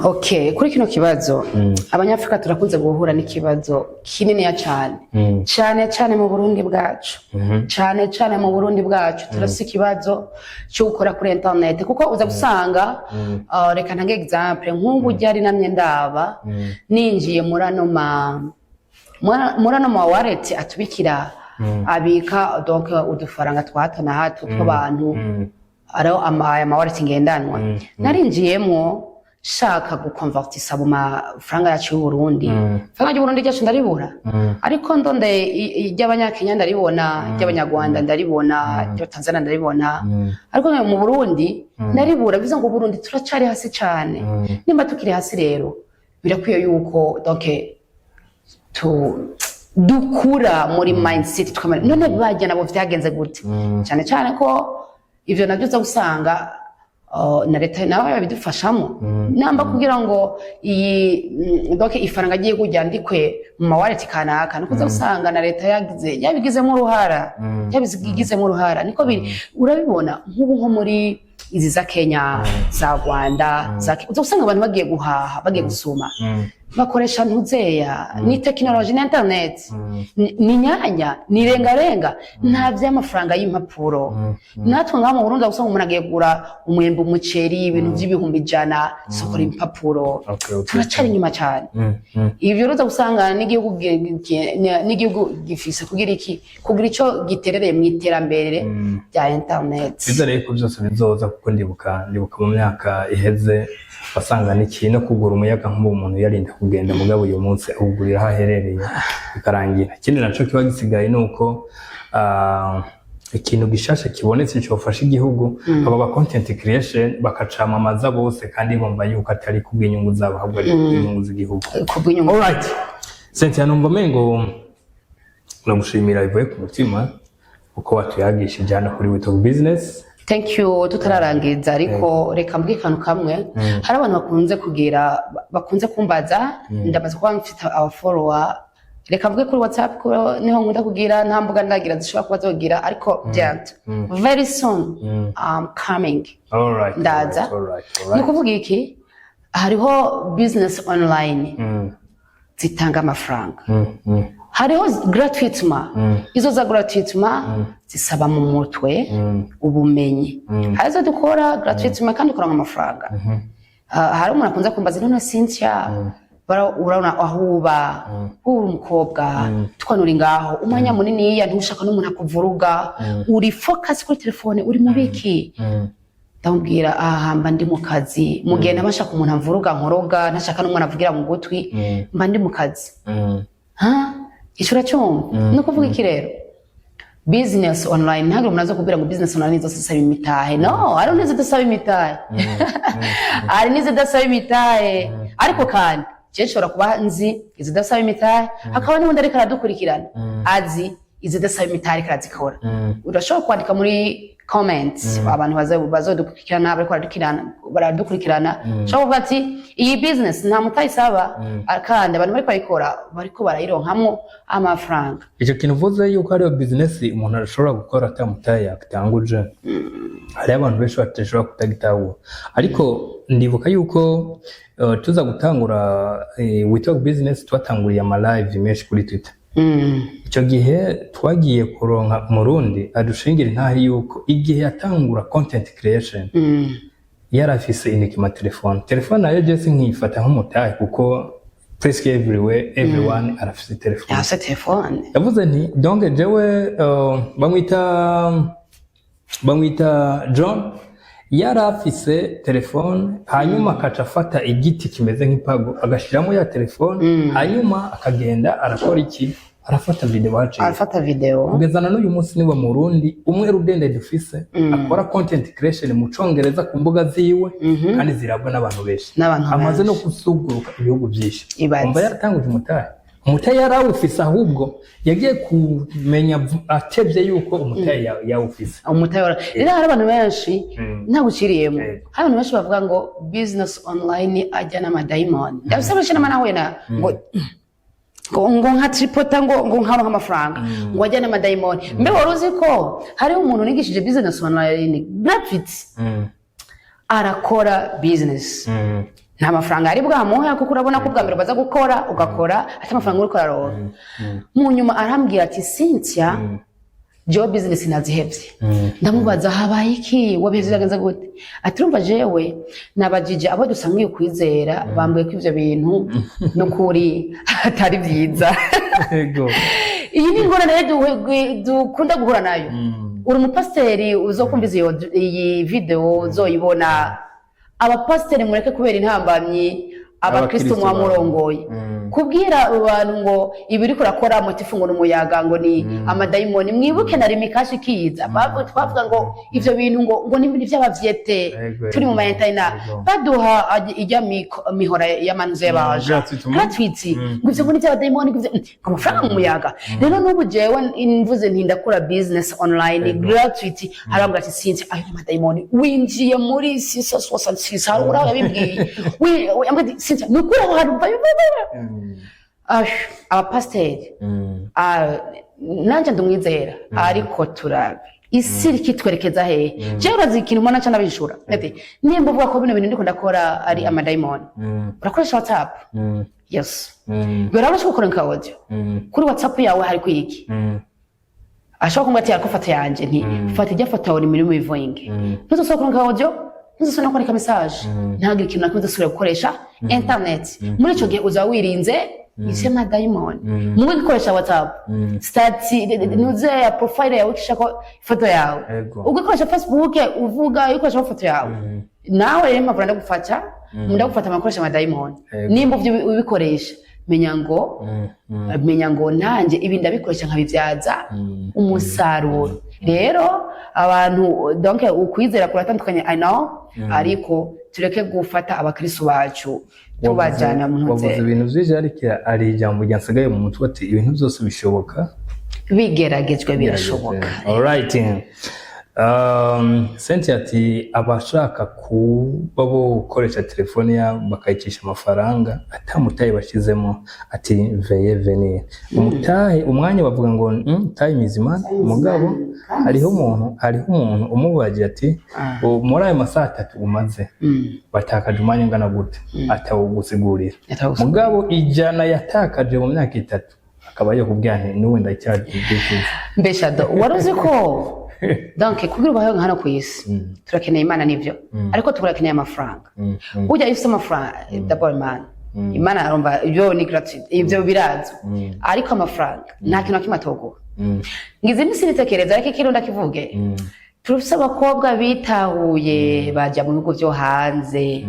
Okay, kuri kino kibazo, Abanyafrika turakunze guhura n'ikibazo kininiya cyane, cyane cyane mu Burundi bwacu. Cyane cyane mu Burundi bwacu turafise ikibazo cyo gukora kuri internet, kuko uza gusanga, reka ntange exemple, nk'ubu ryari namye ndaba ninjiye muri ano ma wallet atubikira, abika donc udufaranga twa hato na hato tw'abantu, ariho aya ma wallet ngendanwa. Narinjiyemwo shaka gukonvertisa mu mafaranga yacu y'Uburundi. Faranga ry'Uburundi ryacu ndaribura, ariko ndonde iry'Abanyakenya ndaribona, iry'Abanyarwanda ndaribona, iry'Abatanzania ndaribona, ariko nka mu Burundi ndaribura. Bivuze ngo Burundi turacari hasi cane. Nimba tukiri hasi rero, birakwiye yuko donc tu dukura muri mindset, tukamenya none bajya nabo vyagenze gute, cyane cyane ko ivyo navyo uza gusanga na leta nawe yabidufashamo namba kugira ngo iyi donc ifaranga agiye ryandikwe mu ma wallet kanaka, nuko uza gusanga na leta yagize yabigizemo uruhara, yabigizemo uruhara. Niko biri, urabibona nk'ubu nko muri izi za Kenya, za Rwanda, uza gusanga abantu bagiye guhaha, bagiye gusuma, bakoresha ntuzeya ni tekinoloji na internet, ni nyanya, ni rengarenga, nta vy'amafaranga y'impapuro. Natwe ngaha mu Burundi usanga umuntu agiye kugura umwembe, umuceri, ibintu vy'ibihumbi 100, sokora impapuro. Turacari inyuma cyane. Ivyo uza gusanga n'igihugu gifise kugira iki, kugira ico giterereye mu iterambere rya internet. Biza rero ko byose bizoza, kuko ndibuka mu myaka iheze wasanga n'iki no kugura umuyaga nk'ubu umuntu yarinda kugenda, mugabo uyu munsi awugurira aho aherereye bikarangira. Ikindi naco kiba gisigaye ni uko ikintu gishasha kibonetse cyofasha igihugu, aba ba content creation bakacamamaza bose, kandi bumva yuko atari kubw'inyungu zabo, ahubwo ari kubw'inyungu z'igihugu. Kubw'inyungu. Alright, Cynthia, numva mengo uragushimira bivuye ku mutima uko watuyagishije hano kuri We Talk Business. Thank you. Tutararangiza ariko, reka mbwire akantu kamwe. Hari abantu bakunze kugira, bakunze kumbaza. Ndamaze kuba mfite aba follower, reka mvuge kuri WhatsApp ko niho nkunda kugira, nta mbuga ndagira zishobora kuba zogira, ariko bientôt, very soon, I'm coming. Ndaza. Alright. Ni ukuvuga iki? Hariho business online zitanga amafaranga, hariho gratuitement. Izo za gratuitement zisaba mu mutwe ubumenyi. Hari izo dukora gratuitement kandi ukaronka amafaranga. Hari umuntu akunze kumbaza: "None Cynthia, urabona aho uba uri umukobwa, tukabona uri ngaho umwanya muniniya, ntushaka n'umuntu akuvuruga, uri focus kuri telefone, uri mu biki?" Ndamubwira: "Aha mba ndi mu kazi. Mu gihe naba nshaka umuntu amvuruga nkoroga, ntashaka n'umuntu avugira mu gutwi, mba ndi mu kazi." Ha, ico uracyumva? Ni ukuvuga iki rero? Business online, ntabwo umuntu aza kubwira ngo business online zose zisaba imitahe. No, hariho n'izidasaba imitahe, hari n'izidasaba imitahe. Ariko kandi je nshobora kuba nzi izidasaba imitahe, hakaba n'ubundi ariko aradukurikirana azi izidasaba imitahe ariko arazikora. Urashobora kwandika muri comments, abantu bazodukurikirana, bariko baradukurikirana, ushobora kuvuga ati: "Iyi business nta mutahe isaba, kandi abantu bariko bayikora bariko barayironkamwo amafaranga." Icyo kintu uvuze yuko hariho business umuntu ashobora gukora atamutaye yakitanguje, hariho abantu benshi badashobora kutagitahura. Ariko ndibuka yuko tuza gutangura We Talk Business, twatanguriye ama live menshi kuri Twitter. Icyo gihe twagiye kuronka Umurundi adushingira intahe yuko igihe yatangura content creation yari afise inikima telefone nayo je sinkiyifata nk'umutahe, kuko presque everywhere, everyone arafise telefone. Yafise telefone. Yavuze nti donc jewe bamwita John, yari afise telefone, hanyuma akaca afata igiti kimeze nk'ipago, agashiramo ya telefone, hanyuma akagenda arakora iki? Arafata video haciye. Arafata video. Kugezana n'uyu munsi niwe Murundi umwe rudende dufise akora content creation mu Congereza ku mbuga ziwe, kandi zirabwa n'abantu benshi. N'abantu Amaze no benshi. kusuguruka ibihugu byinshi. Ibaze. Umva, yaratanguje umutahe. Umutahe yari awufise, ahubwo yagiye kumenya atevye yuko umutahe yawufise. Umutahe rero, hari abantu benshi, ntabwo uciriyemo, hari abantu benshi bavuga ngo business online ajya n'amadayimoni. Ndabisaba benshi n'amanahuye na ngo nka tripota, ngo nkaronka amafaranga, ngo ajya n'amadayimoni. Mbe wari uzi ko hariho umuntu nigishije business online gratuit, arakora business, nta mafaranga yari bwamuhe, kuko urabona ko ubwa mbere baza gukora ugakora ati amafaranga uriko uraronka. Mu nyuma arambwira ati: "Cynthia, jewe business nazihevye." Ndamubaza: "Habaye iki? Wabihevye byagenze gute?" Ati: "Urumva, jewe nabajije abo dusangiye ukwizera, bambwiye ko ivyo bintu n'ukuri atari vyiza." Iyi ni ingorane rero dukunda guhura nayo. Uri umupasiteri, uzokumviza iyi video, uzoyibona. Abapasiteri, mureke kubera intambamyi abakristo Abakristo muba murongoye. Kubwira abantu ngo ibi uriko urakora motif ngo ni umuyaga, ngo ni amadayimoni. Mwibuke na Lumicash ikiza. Twavuga ngo ivyo bintu ngo ni ibintu vy'abavyete, turi mu mayentayina, baduha ijya mihora y'amanuzo y'abaja Gratuitement. Gratuit. Ngo ivyo ngo ni ivy'abadayimoni, ngo amafaranga mu muyaga. Rero n'ubu jewe mvuze nti ndakora business online gratuit, harambwira ati: "Sinzi, ayo ni amadayimoni, winjiye muri 666." Hari uraho yabibwiye. Yambwiye ati: "Cynthia, ni ukuri aho hantu mvayo." Abapasiteri, nanjye ndumwizera, ariko turabe isi iriko itwerekeza hehe. Jewe urazi ikintu mbona nca nabishura? Ati: "Nimba uvuga ko bino bintu ndiko ndakora ari amadayimoni, urakoresha WhatsApp?" "Yes." "Birabasha gukora nka audio kuri WhatsApp yawe? Hari kwiki?" Ashobora kumbwira ati: "Ariko foto yanje." Nti: "Fata ijya foto yawe, ni muri mivoyingi, ntuzosubira kuronka audio, ntuzosubira no kwandika message, ntihagire ikintu na kimwe uzosubira gukoresha internet. Muri ico gihe uzaba wirinze ivy'amadayimoni." Mube gukoresha WhatsApp, status, nuze ya profile yawe ukishako ifoto yawe, ugikoresha Facebook, uvuga ukoresha ifoto yawe nawe. Rero impapuro ndagufata, ndagufata amakoresha amadayimoni. Nimba uvyo ubikoresha, menya ngo nanjye ibi ndabikoresha nkabibyaza umusaruro. Rero abantu, donc ukwizera kuratandukanye, I know, ariko tureke gufata abakristo bacu tubajyana mu Wavuze nzego. ibintu byinshi, ariko hari ijambo ryansigaye mu mutwe, ati: "Ibintu byose bishoboka bigeragejwe, birashoboka." Alright. Cynthia ati abashaka kuba bokoresha telefone yabo bakayicisha amafaranga atamutahe bashizemo, ati veye venir umutahe umwanya. Bavuga ngo time is money. Mugabo hariho umuntu umubaje ati: "Muri ayo masaha 3 umaze, watakaje umwanya ungana gute?" Atawugusigurira. Atawugusigurira. Mugabo 100 yatakaje mu myaka 3, akaba yokubwira nti: "N'ubu ndacyabyifuza." Mbesha do, wari uzi ko donc kugira ubaho hano ku isi turakeneye Imana, nivyo, ariko turakeneye amafaranga. Burya iyo ufite amafaranga, d'abord Imana arumva ibyo ni gratuit, ibyo birazwi, ariko amafaranga nta kintu na kimwe atoguha. Ngize iminsi nitekereza, ariko ikintu ndakivuge: turafise abakobwa bitahuye baja mu bihugu vyo hanze.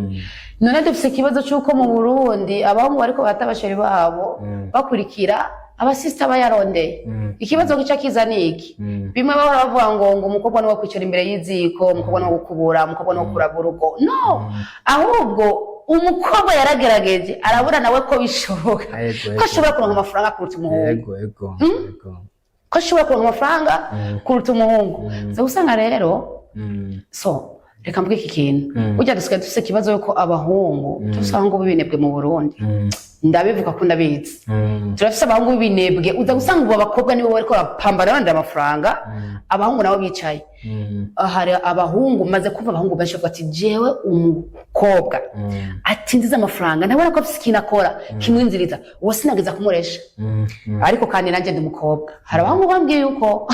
None dufise ikibazo c'uko mu Burundi abahungu bariko bata abasheri babo, bakurikira abasista bayarondeye. Ikibazo gica kiza ni iki: bimwe bahora bavuga ngo umukobwa ni uwo kwicara imbere y'iziko, umukobwa ni uwo gukubura, umukobwa ni uwo kuraba urugo. No, ahubwo umukobwa yaragerageje, arabura nawe ko bishoboka, ko ashobora kuronka amafaranga kuruta umuhungu, yego yego yego ko ashobora kuronka amafaranga kuruta umuhungu. So usanga rero, so reka mvuge iki kintu: burya dusigaye dufise ikibazo yuko abahungu, dufise abahungu b'ibinebwe mu Burundi. Ndabivuga ko ndabizi. Turafise abahungu b'ibinebwe. Uza gusanga ubu abakobwa nibo bariko barapambana barondera amafaranga, abahungu nabo bicaye. Hari abahungu, maze kumva abahungu benshi bavuga ati: "Jewe umukobwa atinziza amafaranga, ntabona ko afise ikintu akora kimwinziriza, uwo sinageza kumuresha." Ariko kandi nanjye ndi umukobwa. Hari abahungu bambwiye yuko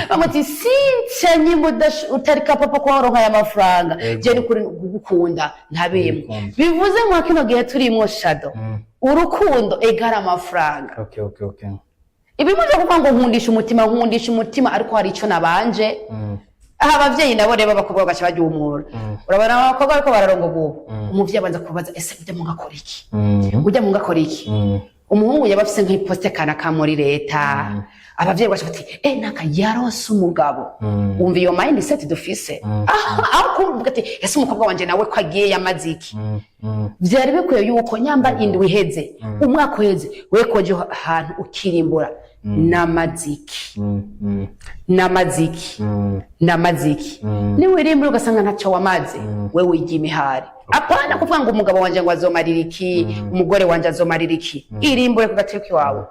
bamwe ati: "Sinca nyimba utari capable kuba waronka aya mafaranga, je ni kuri kugukunda ntabimwe." Urukundo. Bivuze ngo kino gihe turimwo, Shado, urukundo égale amafaranga. Ibimwe byo kuvuga ngo nkundisha umutima, nkundisha umutima, ariko hari icyo nabanje. Aha abavyeyi nabo rero b'abakobwa bagaca bajya umura. Urabona abakobwa bariko bararongoga ubu, umuvyeyi abanza kubaza: "Ese ujya mu ngakora iki? Ujya mu ngakora iki?" Umuhungu yaba afise nk'iposte kanaka muri leta, abavyeyi bagaca bati: "Eh, naka yaronse umugabo." Wumva iyo mindset dufise? Aho kuvuga ati: "Ese umukobwa wanje nawe ko agiye yamaze iki?" Vyari bikwiye yuko nyamba indwi iheze, umwaka uheze, we koje ahantu ukirimbura n'amaziki, n'amaziki, n'amaziki. Niwirimbura ugasanga ntacyo wamaze, we wiga imihari. Apana kuvuga ngo umugabo wanje ngo azomarira iki, umugore wanje azomarira iki. Irimbure ku gateko iwawe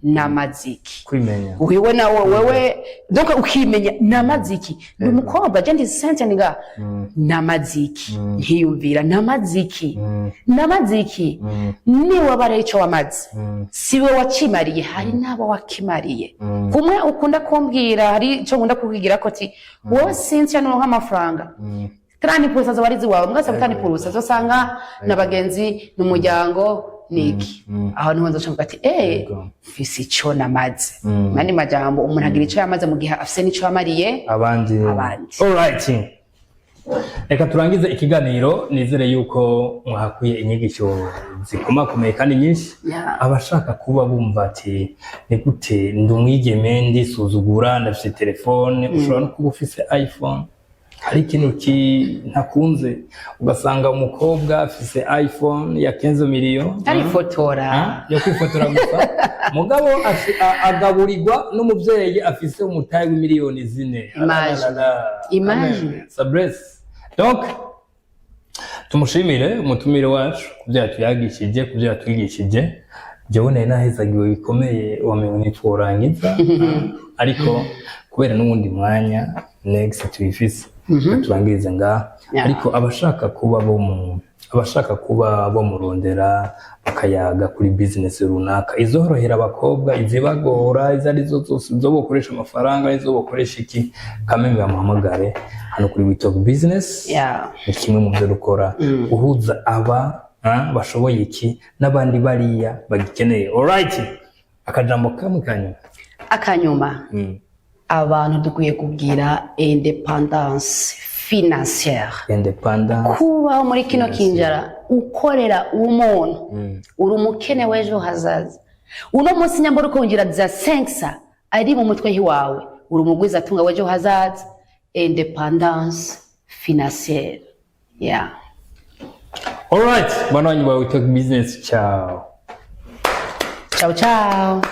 n'amaziki. Kwimenya. Wewe nawe, wewe donc ukimenya n'amaziki. Ndi umukobwa, je ndi Cynthia, nga n'amaziki, nkiyumvira n'amaziki, n'amaziki. Niwaba rero ico wamaze siwe wacimariye, hari n'abo wakimariye. Kumwe ukunda kumbwira, hari ico nkunda kukwigira ko ti wowe Cynthia nuronka amafaranga, 30% zoba ari iziwawe, mwese 30% zosanga na bagenzi n'umuryango niki. Aho niho nzoca mvuga ati mfise ico namaze. Mandi majambo, umuntu agira ico yamaze mu gihe afise n'ico yamariye abandi. Abandi. Alright, reka turangize ikiganiro. Nizere yuko mwahakwiye inyigisho zikomakomeye kandi nyinshi. Abashaka kuba bumva ati ni gute ndi umwigeme, ndisuzugura, ndafise telefone, ushobora no kuba ufise iPhone, hari ikintu ki ntakunze, ugasanga umukobwa afise iPhone ya 15 millions, arifotora. Yo kwifotora gusa, mugabo agaburirwa n'umuvyeyi afise umutahe w'imiliyoni 4. Imagine. Alalala. Imagine. Amen. Sabress. Donc tumushimire umutumire wacu ku byo yatuyagishije, ku byo yatwigishije. Jewe nari nahezagiwe bikomeye, wamenye ntitworangiza, ariko kubera n'uwundi mwanya next tubifise, turangirize ngaha. Ariko abashaka kuba bo murondera bakayaga kuri business runaka izorohera abakobwa, izibagora, izo arizo zose, izo bokoresha amafaranga, izo bokoresha iki, kameme bamuhamagare hano kuri We Talk Business. Ni kimwe mu byo dukora, guhuza aba bashoboye iki n'abandi bariya bagikeneye. Alright, akajambo kamwe kanyuma. Akanyuma, abantu dukwiye kugira indépendance financière. Indépendance. Kubaho muri kino kinjara ukorera umuntu, uri umukene w'ejo hazaza. Uno munsi nyambara ukongira za 5 ari mu mutwe hiwawe, uri umugwiza atunga w'ejo hazaza. Indépendance financière, yeah. Alright, bana wanyu ba We Talk Business, ciao. Ciao ciao.